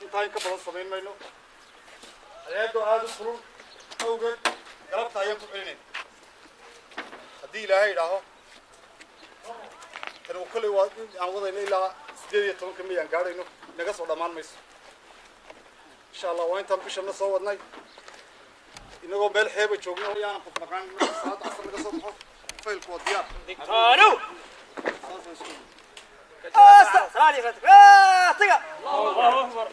Intaa in ka badan samayn mayno. Hay-addu aada u kulul awgeed galabta ayaan ku celinayn haddii Ilaahay idhaaho. Tani kolley waa aan wadayno ilaa 18-ka May aan gaadhayno, naga soo dhammaan mayso insha Allah. Waa intaan bishana soo wadnay inagoo meel xeeba joogno, yaanan qof maqaan. Marka salaada casar laga soo baxo, faylku waa diyaar. Allahu akbar.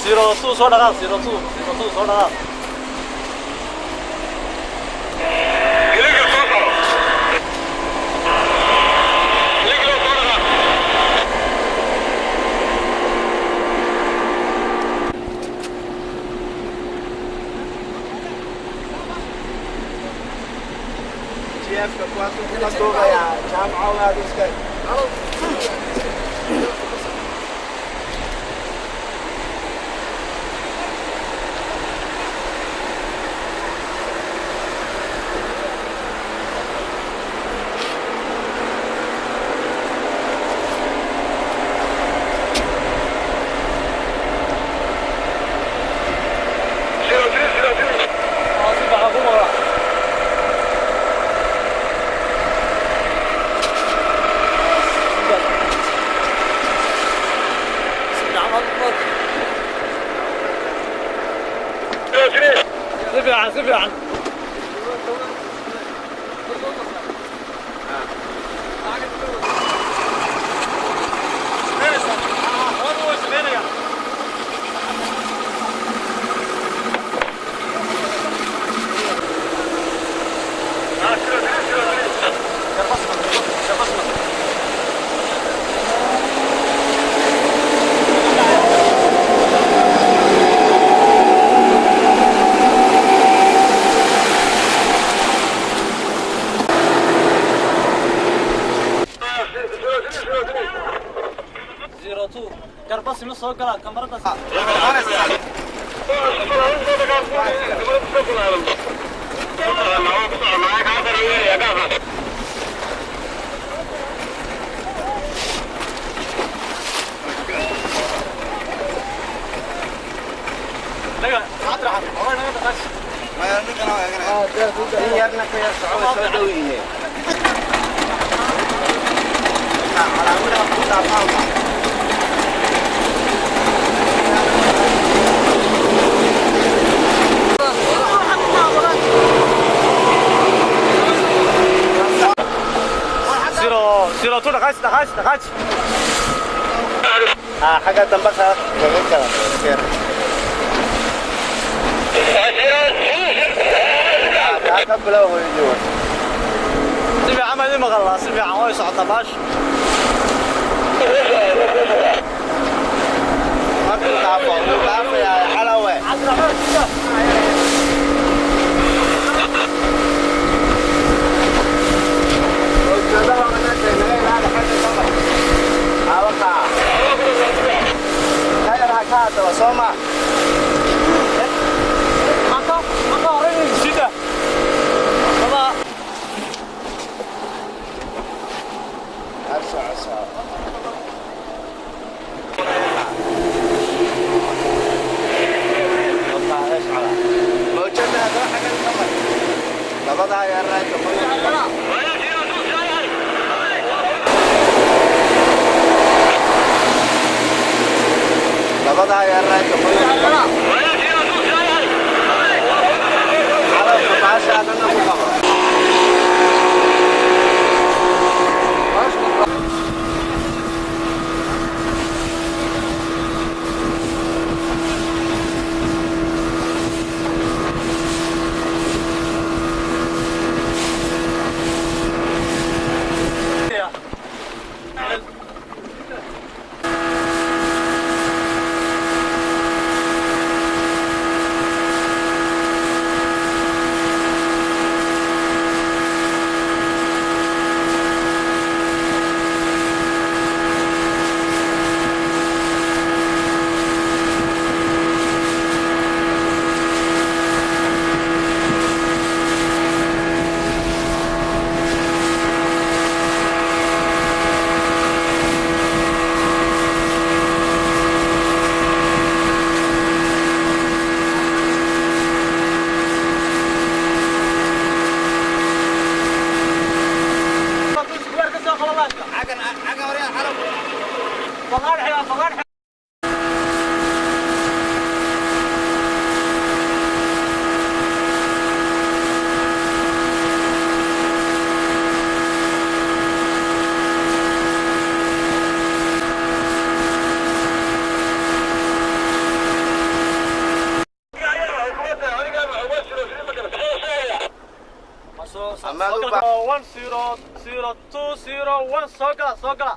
02 soo dhaqaaq, 02 02 soo dhaqaaq. Si fiican ku maqla. fiican si fiican. Garbasi ma soo galaa kamarada. Xagga dambe kaga kala ka bilow hooyadii. Si fiican baan idin maqalnaa, si fiican way socotaa baash. Markuu dhaafo wuu dhaafayaa xalawe. Soma. Maka horey sida. Baba. Asa asa. Mawjada hada xagan ka mar. Labada ayaa raadka labada ayaa raadka calafka baasha dhanna ku qabo. 1 0 0 2 0 1 soo gala soo gala.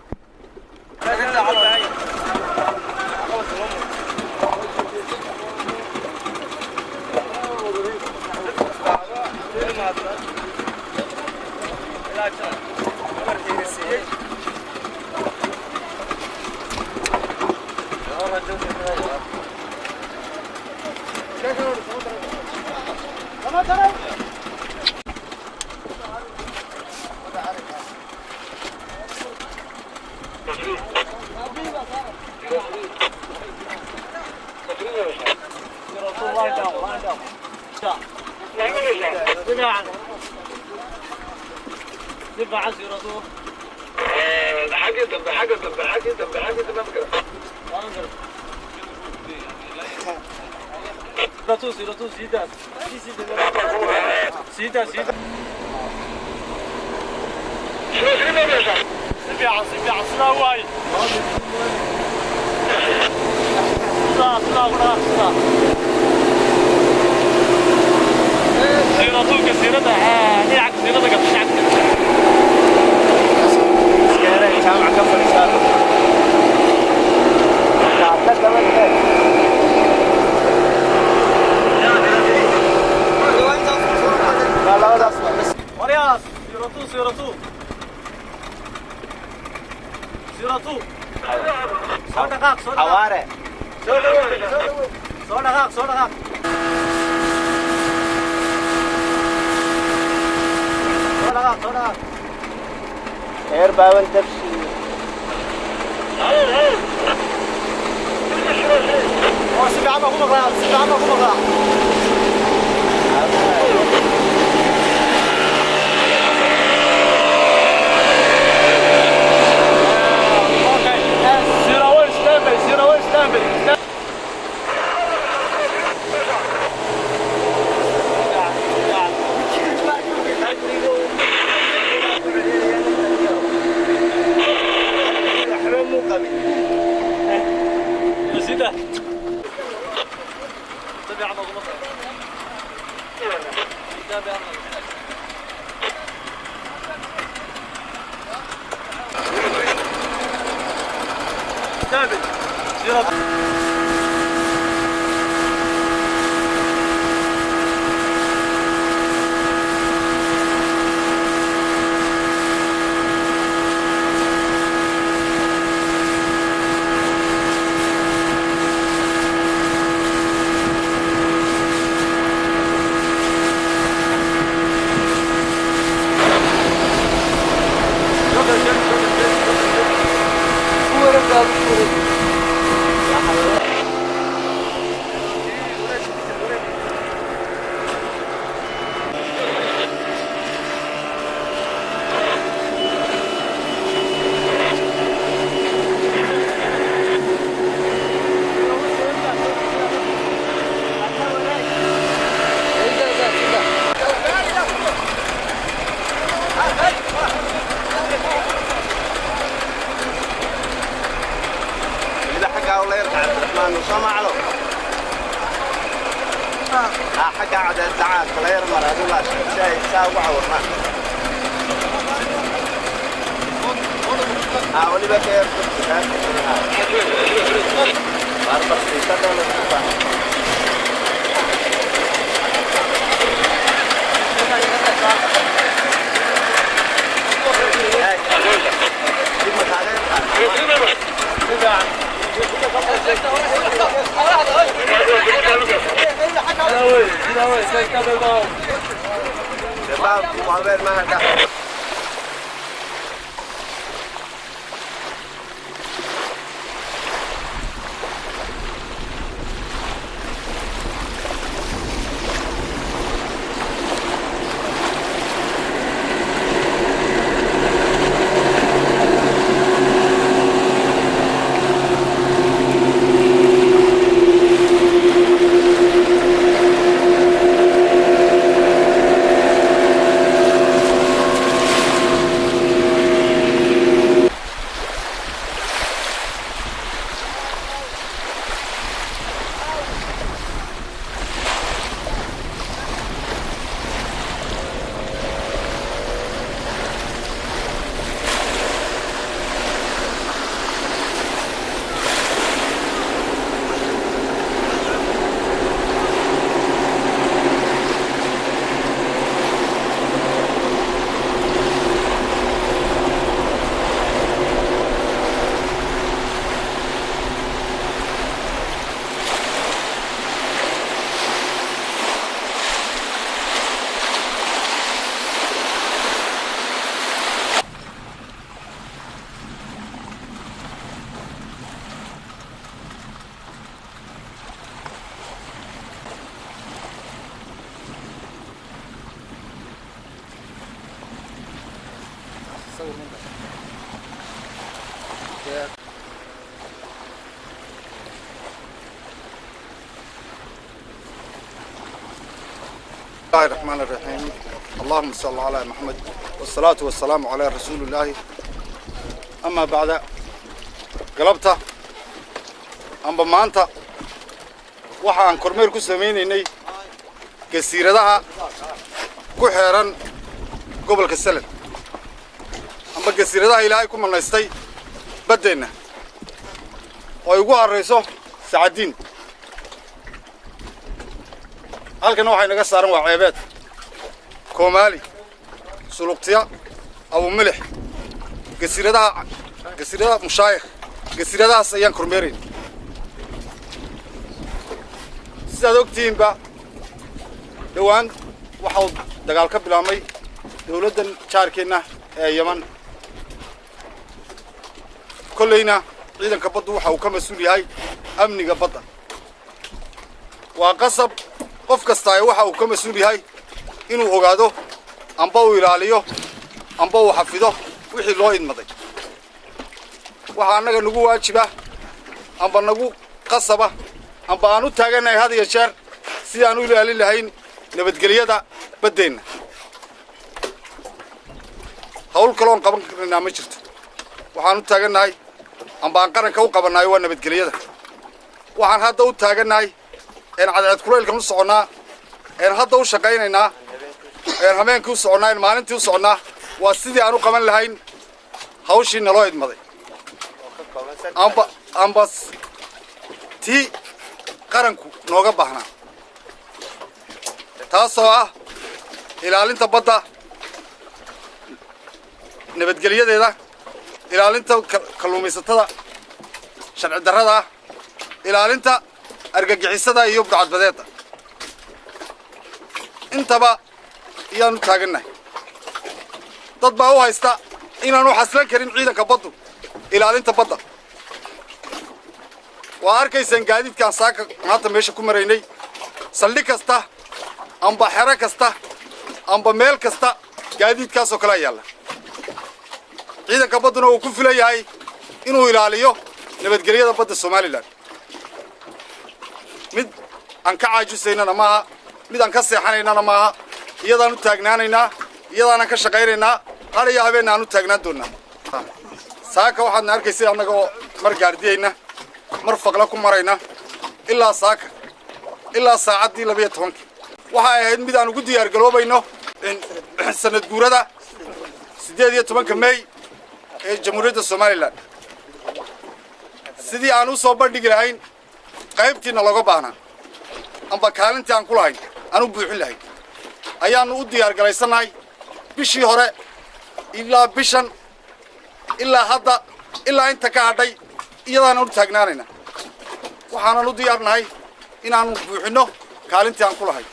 حاجة dambe, xagga dambe ma garan. Zero two, zero two, siida. Siida, siida. Si fiican, si fiican, sidaa waay. Sidaa, sidaa ku dhaqaaq, sidaa. Zero two kasiirada, dhinaca kasiirada gal, dhinaca kasiirada. Iskeere jaamac ka fadhiisaa. Ka daba tag. Waa labadaas waa bas. Waryaas, zero two, zero two. Zero two. Soo dhaqaaq, soo dhaqaaq. Xawaare. Soo dhawaad. Soo dhaqaaq, soo dhaqaaq. Soo dhaqaaq, soo dhaqaaq. Reer baaban dabsi. Oo si fiican baa ku maqlaa, si fiican baa ku maqlaa. Okay. Zero one, stand by, zero one, stand by. Stand. Waxba muu qabin. Sida. Si fiican baa ku maqlaa. Stand by. Stand by. Zero. Weliba xaggaa ula yarka Cabdiraxmaan uu soo maclo. Xaggaa cadeed dacaa kala yar mar adigu laa si ay saa ugu cawrnaan. Weliba ka yar durki, ka yar durki. Barbar siisada la isku baahan. Dib ma kaaga yar qaad? Shabaab waa ma hadha. الله الرحمن الرحيم، اللهم صل على محمد والصلاة والسلام على رسول الله، أما بعد. Galabta amba maanta waxa aan kormeer ku samaynaynay jasiiradaha ku xeeran gobolka Salal amba jasiiradaha Ilaahay ku manaystay baddeenna, oo ay ugu horrayso Sacadiin. Halkana waxay naga saaran waa Ceebeed, Koomaali, Suluqtiya, Abumilix, jasiiradaha, jasiiradaha Mushaayikh. Jasiiradahaas ayaan kormeerayn. Sidaad ogtihiinba, dhowaan waxau dagaal ka bilaabmay dawladdan jaarkeenna ee Yeman. Kollayna ciidanka baddu waxa uu ka mas-uul yahay amniga badda. Waa qasab qof kasta ee waxa uu ka mas-uul yahay inuu ogaado amba uu ilaaliyo amba uu xafido wixii loo idmaday. Waxaa annaga nagu waajiba amba nagu qasaba amba aan u taagannahay had iyo jeer sidii aan u ilaalin lahayn nabadgelyada baddeenna. Hawl kaloon qaban karnaynaa ma jirto. Waxaan u taagannahay amba aan qaranka u qabannahay waa nabadgelyada. Waxaan hadda u taagannahay een cadceed kulaylkan u soconnaa, een hadda u shaqaynaynaa, een habeenkii u soconnaa, een maalintii u soconnaa, waa sidii aan u qaban lahayn hawshii naloo idmaday amba tii qaranku nooga baahnaa, taasoo ah ilaalinta badda nabadgelyadeeda, ilaalinta kalluumaysatada sharci darrada ah, ilaalinta argagixisada iyo burcadbadeedda. Intaba iyaanu taagannahay. Dad baa u haysta inaanu xaslan karin ciidanka baddu ilaalinta badda. Waa arkaysaan gaadiidkaan saaka maanta meesha ku maraynay. Saldhig kasta amba xero kasta amba meel kasta gaadiidkaasoo kalea yaalla. Ciidanka badduna uu ku filan yahay inuu ilaaliyo nabadgelyada badda Somaliland. Mid aan ka caajisaynana maaha, mid aan ka seexanaynana maaha. Iyadaan u taagnaanaynaa, iyadaanaan ka shaqaynaynaa, har iyo habeenna aan u taagnaan doonnaa. Saaka waxaadna arkaysay annaga oo mar gaardiyayna, mar faqla ku marayna ilaa saaka, ilaa saacaddii 12-kii. Waxay ahayd mid aan ugu diyaar garoobayno sanad guurada 18-ka Mey ee Jamhuuriyadda Somaliland, sidii aan u soo bandhigi lahayn qaybtiina looga baahnaa amba kaalintii aan ku lahayn aan u buuxin lahayn ayaannu u diyaar galaysannahay. Bishii hore ilaa bishan, ilaa hadda, ilaa inta ka hadhay, iyadaanaan u taagnaanayna. Waxaanan u diyaarnahay inaannu buuxinno kaalintii aan ku lahayn.